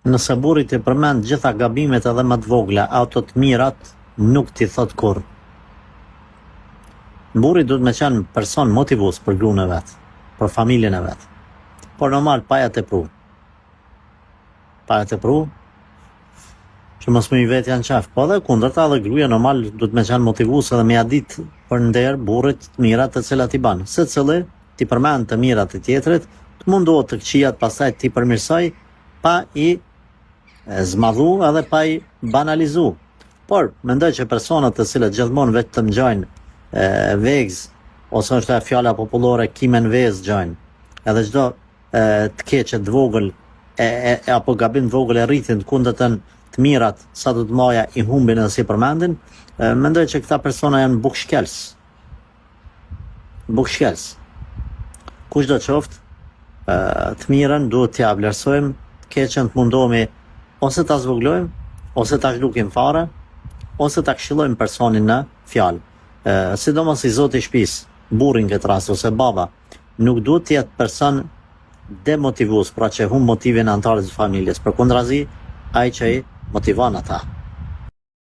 Nëse burri t'i përmend gjitha gabimet edhe më të vogla ato të mirat nuk t'i thotë kurrë. Burri duhet me qenë person motivues për gruan e vet, për familjen e vet. Por normal pa ja tepru. Pa ja tepru, që mos me i vetja në qef. Po edhe kundërta edhe gruaja normal duhet me qenë motivues edhe me ja ditë për nder burrit të mirat të cilat i ban. Secili t'i përmend të mirat e tjetrit, të mundohet të këqijat pastaj t'i përmirësoj pa i zmadhu edhe pa i banalizu. Por, mendoj që personat të cilët gjithmonë vetëm gjajnë vegz, ose është ajo fjala popullore kimen vezë gjajnë, edhe çdo të keqe të vogël e, e, e apo gabim të vogël e rritin të kundërtën të mirat sa do të maja i humbin edhe s'i përmendin, e, mendoj që këta persona janë bukëshkels. Bukëshkels. Kushdo qoftë, të mirën duhet t'ia vlerësojmë, të keqen të mundohemi ose ta zvogëlojmë, ose ta zhdukim fare, ose ta këshillojmë personin në fjalë. Sidomos i zoti i shtëpisë, burri në këtë rast ose baba, nuk duhet të jetë person demotivues, pra që humb motivin e anëtarëve të familjes, përkundrazi, ai që i motivon ata.